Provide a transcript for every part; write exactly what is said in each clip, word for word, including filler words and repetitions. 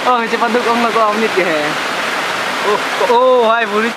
Oh, cepat dukung lo ko amit ke. Oh, oh, hai buri.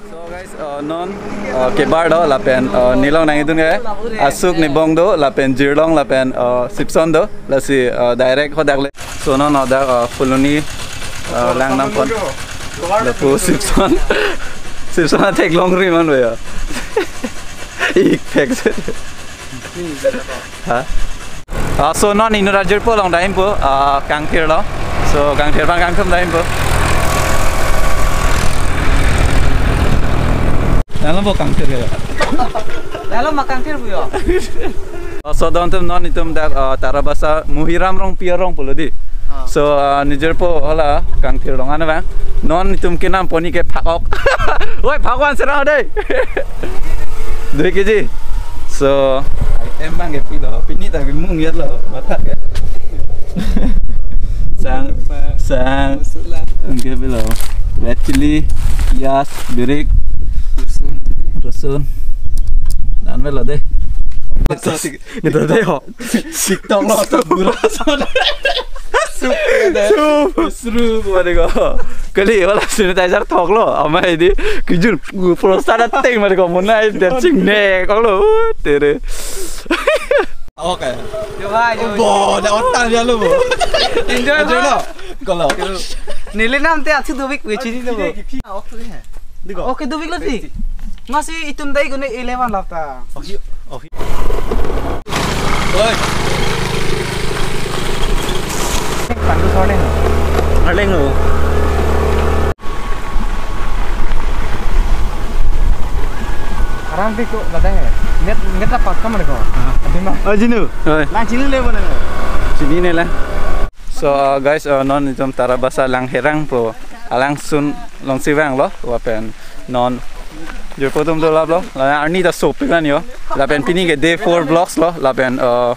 So guys, uh, non, uh, kebar do lapen, uh, nelong nangkedun ke, Asuk, Nibong do lapen Jirlong lapen, uh, Sipson do, lasi, uh, direct hadak le. So non hadak, uh, Phuloni, uh, lang nangpon. Lapu Sipson. Sipson athek longri man ba ya. Ik thek se. Ha? Ah, so non inut ajirpo along dampo, ah, Kangthir lo. So Kangthir abang kangthum dampo. Nang lo bo Kangthir ke? Nang lo ma Kangthir bu yo? Ah, so don atum non itum dak, ah, Tarabasa Muhiram Rongpi arong pulo di. Ah. So, ah, nejirpo hala Kangthir along an abang. Non itum kenam poni ke phak-ok. Oi, phak-ok an serang dei. Dui keji. So, em abang ke pilo. Pini ta mung yat lo. Matha ke. Sang, sang. Masala. Anke pilo. Red chili, piyaj, birik, rosun. Rosun. Dan pilo dei. Masala. Gitu dei ho. Siktok lo to bura son. Sup. Sup. Sup, mane ko. Kali wala sanitizer thok lo. Amei di kijun prostat ateng mane ko, monai der ching ne ko lo. Uh, tere. Okay. Jo bhai, jo. Bo, da otak dia lo bo. Enjoy, enjoy lo. Kalau. Neli nam te achu dovik we chini lo bo. Diko. Okay, dovik lo di. Masih itum dai guna eleven lap ta. Oh, hi-, oh, hi-, oi. Pandu sorning. Arleng lo. Aram pi ko lada hai. Net, net apa kam ko? Ah. Abhi ma. Oh, Jinu. Oi. Lang chini le bo na. Chini ne la. So, uh, guys, uh, non itum Tarabasa Langherang pu alangsun alongsi vanglo, lapen non jirpo atum dolap lo, la arni ta sopik an yo, lapen pini ke day four vlogs lo, lapen, uh,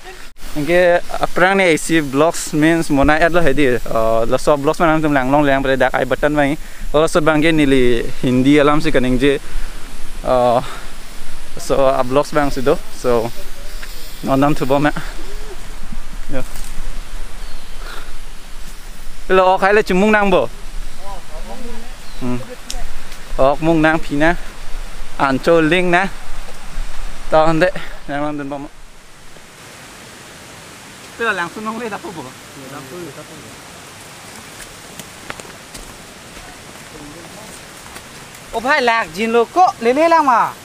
anke aphrang ne isi vlogs means monai et lo hedi, uh, laso vlogs man atum langlong lang bre dak I button vangji, laso abang ke neli Hindi alam si kaningje, uh, so a vlogs abang si do, so non damthu bom ya. Yo. Lo ok hai le chimung nang bo. Hmm. Ok mung nang phi na. Ancho ling na. Ta hande nang lang dun bom. Pila langsun nong le dapo bo. O bhai lak jin lo ko lele lang ma.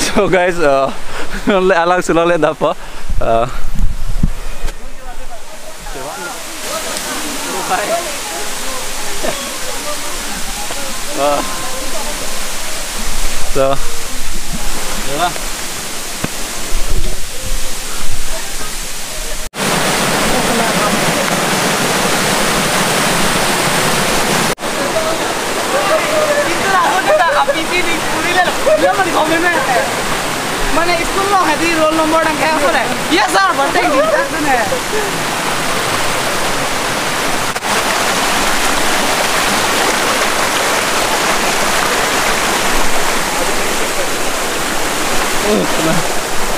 So guys, uh, le alangsun le dapo. Uh, uh, so, মানে স্কুল লো হেদি roll number dang kaya sore. Yes sir, banteng di tak sene.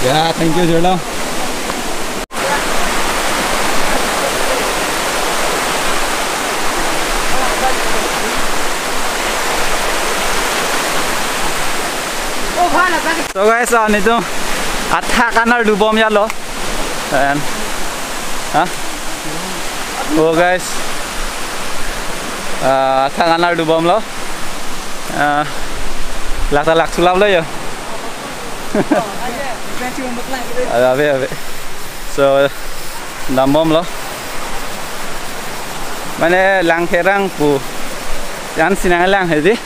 Ya, thank you, Jordan. So guys, ah, nelitum athak an ardu bom ya lo. And, ha? Oh guys. Ah, athak an ardu bom lo. Ah, lak ta lak sulap lo yo. Ave, ave, ave. So, dam bom lo. Mane Langherang pu. Yan sinang lang hedi.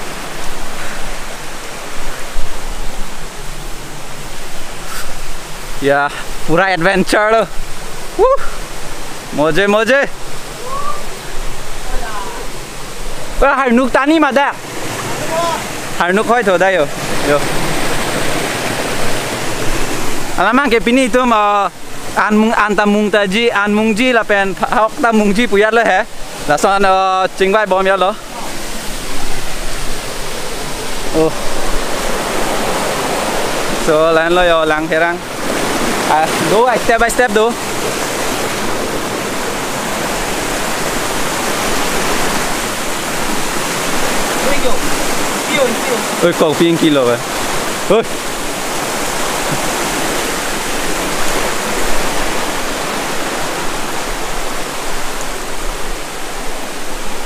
Ya, pura adventure lo. Wuh. Moje, moje. Wah, hai nuk tani madak. Harnuk hoi tho da yo. Yo. Alamang ke pini itum, ah, an mung, an ta mung taji, an mungji lapen hok ta mungji pu ya lo he. Lason, ah, chingvai bom ya lo. Oh. So, lahenlo yo Langherang. Ah, do, ah, step by step do. Oi, kok ping kilo ba. Oi.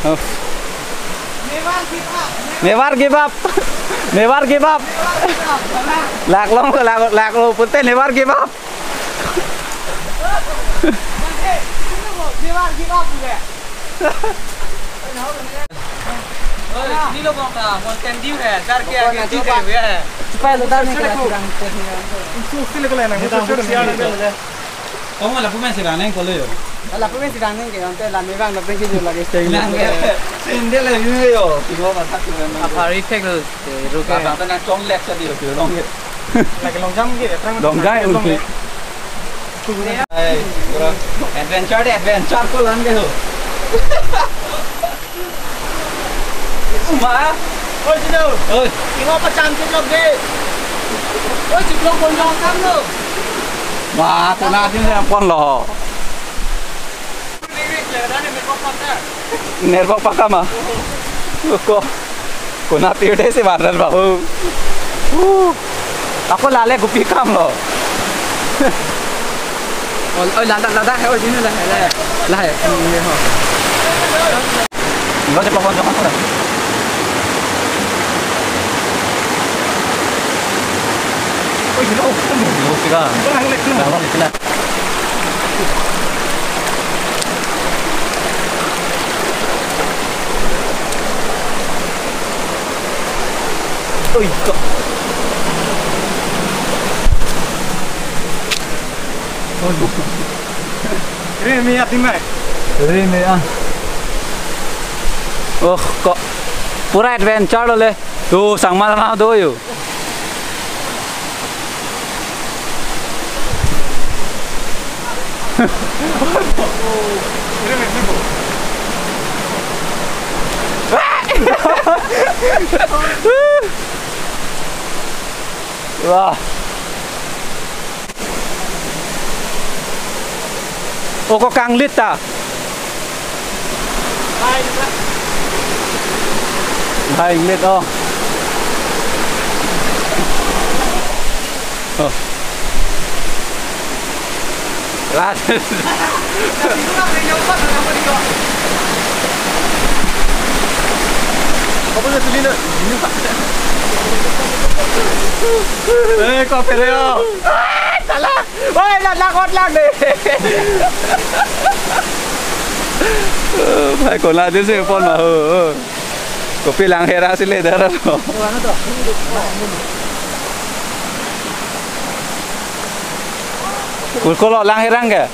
Oh. Never give up. Never give up. Lak long, lak, lak long pulote never give up. Never give up. ये लो कौन का? Mountain Dew है, सर के आगे Dew है, है। Supaya lo dan ni kelas kurang. Kamu lapu men sirang neng kolo yo. Lapu men sirang neng ke, ante la me bang lapu ke jo lagi. Nang ke, sendal le yo, tiba mata ke memang. Apa reflect lo, eh, ruke. Abang tu nang chong lek sa di lo, long ke. Lagi long jump ke, long jump, long jump. Hai, bro. Adventure de, adventure ko lang ke ho. Uma. Oi, sino. Oi. Tinggal pecah tu lagi. Oi, ciplok pon jong kam lo. Wah, kena dia yang pon lo. Nerbok pakam ah. Ko, konat pirde si bandar bahu. Uh. Ako lale kopi kam lo. Oh, oh, lada, lada, oh, sini lah, lah, lah, ini, oh. Lo cepat pon jong kam. Oh, ini lo. Lo kira. Lo kira. Oi, kok. Oi. Reme atimai. Reme ah. Oh, kok. Pura adventure lo le. Tu sangma na do yo. Wah. Oko kanglit ta. Hai, lit, oh. Oh. Rat. Apa na tuli na? Eh, kok pere yo. Ah, salah. Oi, la, la, kot lang de. Bhai, konat Dew si pon ma ho. Kopi Langherang si le dara lo. Kul kolo Langherang ke?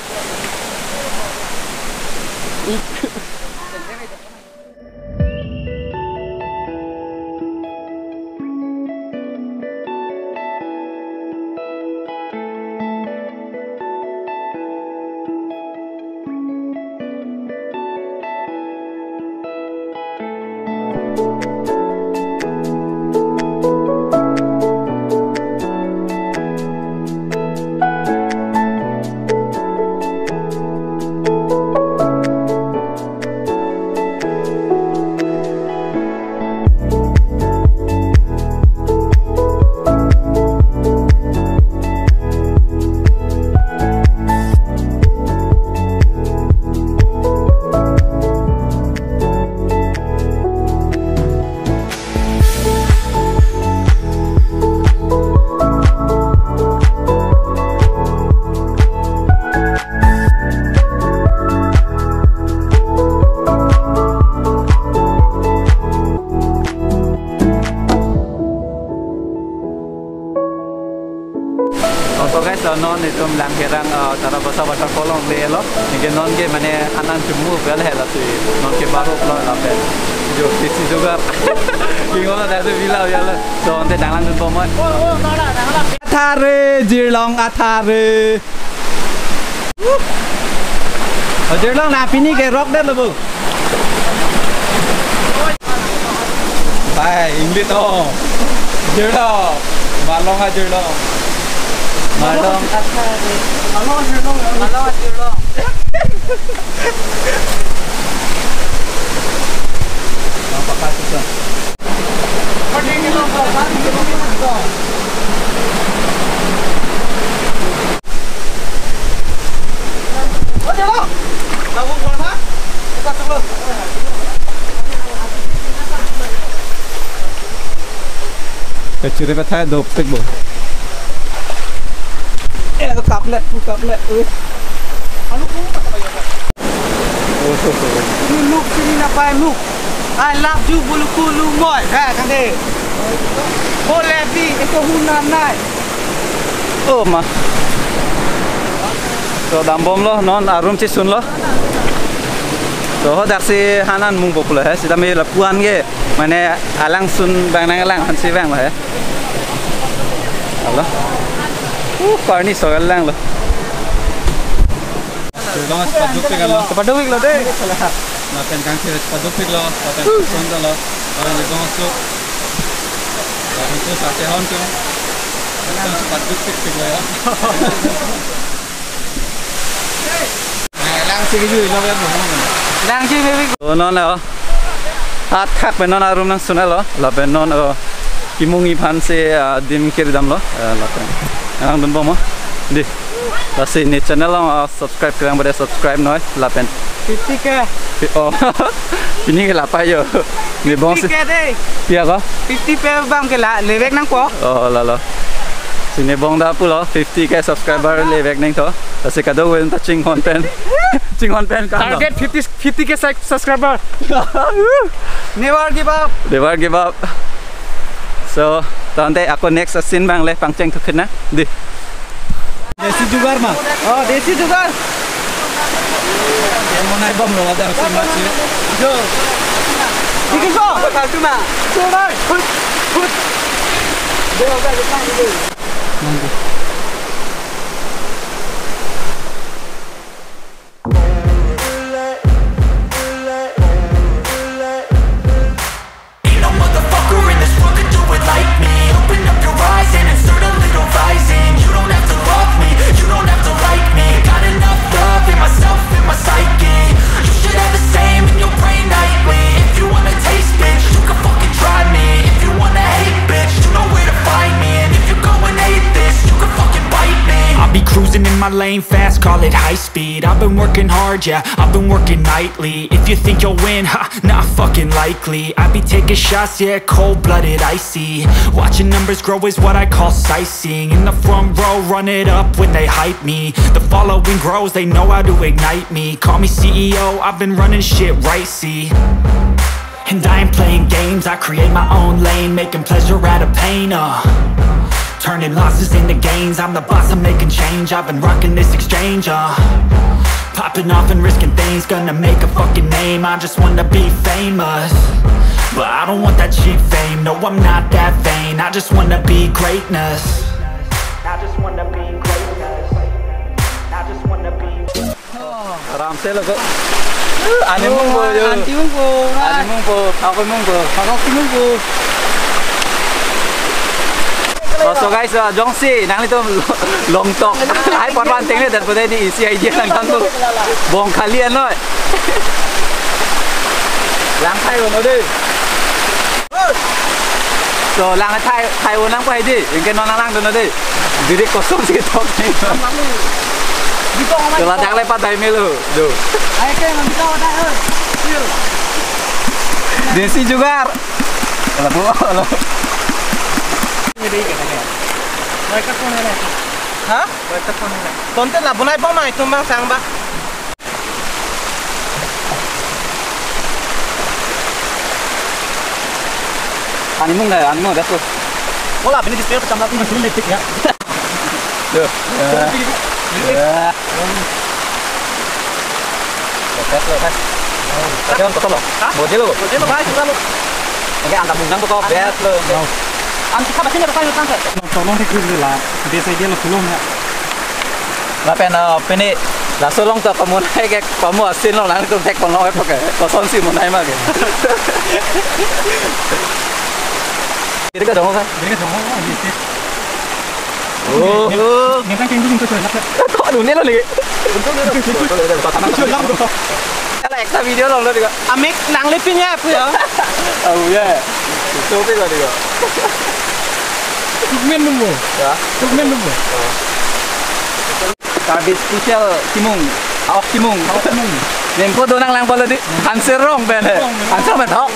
Oto guys, lo non itum Langherang, eh, Tarabasa waterfall longle lo. Anke non ke mane anan chumu bel he lasi non ke baru lo lapen. Jo, isi juga. King Olo, that's a villa, villa. So, ante danglang dun bomoi. Athare, jirlong athare. O jirlong, na pini ke rock det lo bu. Bai, inglit o. Jirlong. Malong a jirlong. Malong. Malong a jirlong. Malong a jirlong. Kachiri pathai dopik bo. Eh, kaplet, kaplet. Uh. Ini muk, sini napai muk. I love you, bulu kulu moi. Ha, kande. Ho lebi, eko hunam nai. Oh, ma. So, dambomlo, non arum chisunlo. So, ho daksi hanan mung popular hai. Sita me lapuan ke. Mane alangsun bang nang alang hansi bang lo hai. Alo. Uh, parni so lang lo. Long sepaduk pik lo. Sepaduk pik lo dei. Lapen kangthir sepaduk pik lo. Lapen son lo. Lapen long su. Lapen tu sate hon tu. Lapen sepaduk pik pik lo ya. Langsi kejui lo ya. Langsi maybe. Oh, non lo. Athak pen non arum nangsun lo. Lapen non, oh, kimungi aphan si, ah, adim kiri damlo. Eh, lapen nang dun bomoi. Dei. Lasi ne channel along, ah, subscribe kelang pada subscribe noi. Lapen fifty K. Fi-, oh. Pini ke lapai jo. Ne bong si. Fifty K dei. Pia ko? Fifty K bang ke la, levek nangpo. Oh, lalo. Si ne bong da pulo, fifty K subscriber levek nangthu. Lasi kadokave ta chinghon pen. Chinghon pen kan lo. Target fifty, fifty K sub-, subscriber. Never give up. Never give up. So, tangte ako next scene bang le pangcheng thukit na. Dei. Desi jugar ma. Oh, desi jugar. Yang mau naik bom lo, ada scene ma si. Jo. Dikit so. Satu ma. Sudah. Hut. Hut. Dia udah depan dulu. Nanti. Ain't no motherfucker in this world could do it like me. Open up your eyes and insert a little rising. You don't have to love me, you don't have to like me. Got enough love in myself, in my psyche. You should have the same in your brain nightly. If you wanna taste, bitch, you can fucking try me. If you wanna hate, bitch, you know where to find me. And if you're going hate this, you can fucking bite me. I'll be cruising in my lane fast, call it high speed. I've been working hard, yeah, I've been working nightly. If you think you'll win, ha, not fucking likely. I be taking shots, yeah, cold-blooded, icy. Watching numbers grow is what I call sightseeing. In the front row, run it up when they hype me. The following grows, they know how to ignite me. Call me C E O, I've been running shit right, see. And I ain't playing games, I create my own lane, making pleasure out of pain, uh. Turning losses into gains, I'm the boss, I'm making change, I've been rocking this exchange, uh. Popping off and risking things, gonna make a fucking name, I just wanna be famous. But I don't want that cheap fame, no, I'm not that vain, I just wanna be greatness. I just wanna be greatness. I just wanna be Aram se lo ko. Ani mung po jo. Anti mung po. Ani mung po, thak mung po. Thak mung po. Oh, so guys, uh, jongsi nanglitum lo-, longtok. Ai, porwan tengle dan pada di isi idea nang tangko. Bong kali anoi. Lang thai lo dei. So, lang thai, thai unang pa dei. Ingke non lang dun dei. Diri kosong si tok ni. Coba dak le patai melo. Do. Desi jugar. Kalau bu, kalau. Ha? Konten la bonai pa mai tum bang sang ba. Ani mung dai, ani mung dai, terus. Wala, pini display pertama aku masih letik ya. Tuh. Ya. Ya. Lepas, lepas. Tapi on kotor lo. Hah? Bojel lo. Bojel lo, baik, sudah lo. Ke anta bungdang to ko bet lo. Anta kaba sini apa yang tangkap? Tolong thek dulu lah. Biasa dia lo tulung ya. Lapen, ah, pini laso along to kamonai ke, kamu asin lo lang tum thek kono ke poke. Kosonsi monai ma ke. Kiri ke dong apa? Kiri ke dong apa? Oh. Nintang kengkung ko cholak. Ko anu ne lo lagi. Cholak ko. Kalau ekta video lo lo juga. Amek nang lepin ya, apa ya? Oh ya. Itu apa juga? Tukmen nunggu. Ya. Tukmen nunggu. Karbi special timung. Awak timung. Awak timung. Nengko donang lang pala di. Answer wrong pen he. Wrong, wrong. Answer pen ho.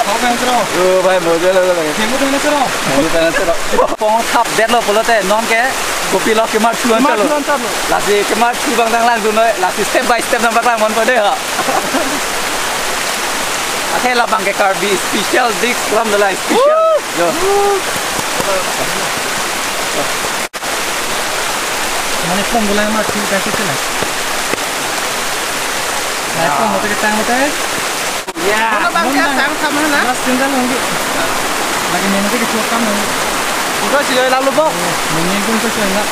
Awak answer wrong. Oh, bhai, mojo lo lagi. Nengko donang answer wrong. Nengko donang answer wrong. Pong thap det lo pulote non ke kopi lo kemar chuan Kemar chalo. chuan chalo. Lasi kemar chu bang dang lang dunoi. Lasi step by step nang bak lang mon pade ha. Athe labang ke Karbi special dish lam dalai special. Yo. Mane pong gulai ma chu kasi sila. Nai pong mote ketang mote. Ya. Mana bang ke tang sama na? Mas tinggal lagi. Lagi main mote kechuak kam lagi. Kita sih lalu bok. Main pun ke sana.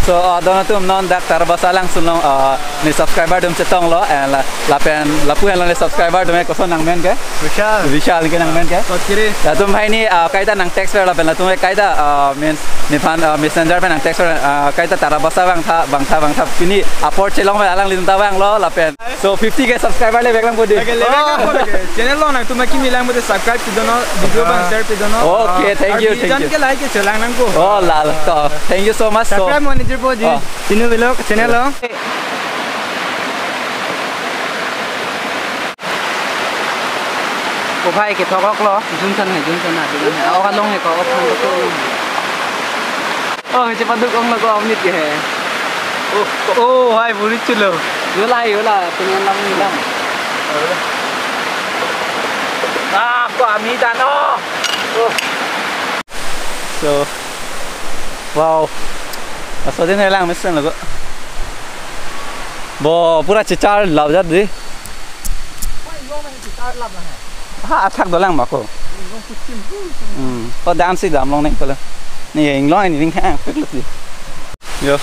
So, uh, don atum non dak Tarabasa alangsun along, uh, ne subscriber atum chetong lo, and la, lapen lapu henlo ne subscriber atum ke koson nang men ke? Vishal. Vishal ke nang men ke? Kotkiri. Latum hai ni, uh, kaita nang text per lapen latum kaita, uh, means nephan, uh, messenger pen nang text per, uh, kaita Tarabasa bang tha, bang tha, bang tha pini apor chelong pen alanglitum ta bang lo lapen. So fifty K subscriber le bek lang pudi. Lagi le bek lang pudi. Channel lo nangtum kimi lang pudi subscribe pidono, video bang share pidono. Okay, thank you, Arbi thank John you. Ke like chelang nangpo. Oh, lal. To, thank you so much. So, subscribe manager po di. Oh. Sinu vlog channel lo. Ko bhai kethok lo. Jun san hai, jun san hai, jun san hai. Aw kalong hai ko, aw kalong ko. Oh, cepat dukung lo ko amit ke hai. Oh, oh, hai buri chulo. Yola, yola, tingnan lang ni lang. Ah, ko ami dan oh. Oh. So, wow. Aso din lang mesen lo ko. Bo, pura chichar lab jat di. Ha, athak dolang ma ko. Hmm. Ko dam si dam long neng ko lo. Ni inglong ni ring hang pek lut di. Yo.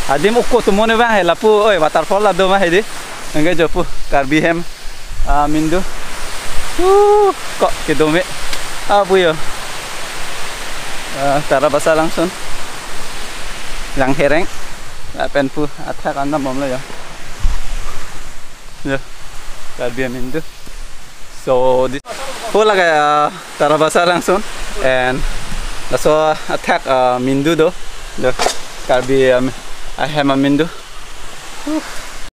Adim ukko tu mone bang hai lapu, oi, waterfall la do ma hai di. Engke jo pu Karbi hem. Ah, mindu. Uh, ko kedome. Ah, pu yo. Ah, Tarabasa alangsun. Lang hereng. Lapen pu athak anda mom lo yo. Yo, Karbi amindu. So this, pu lake, uh, Tarabasa alangsun, and laso athak, uh, mindu do, do Karbi, um, ahem amindu.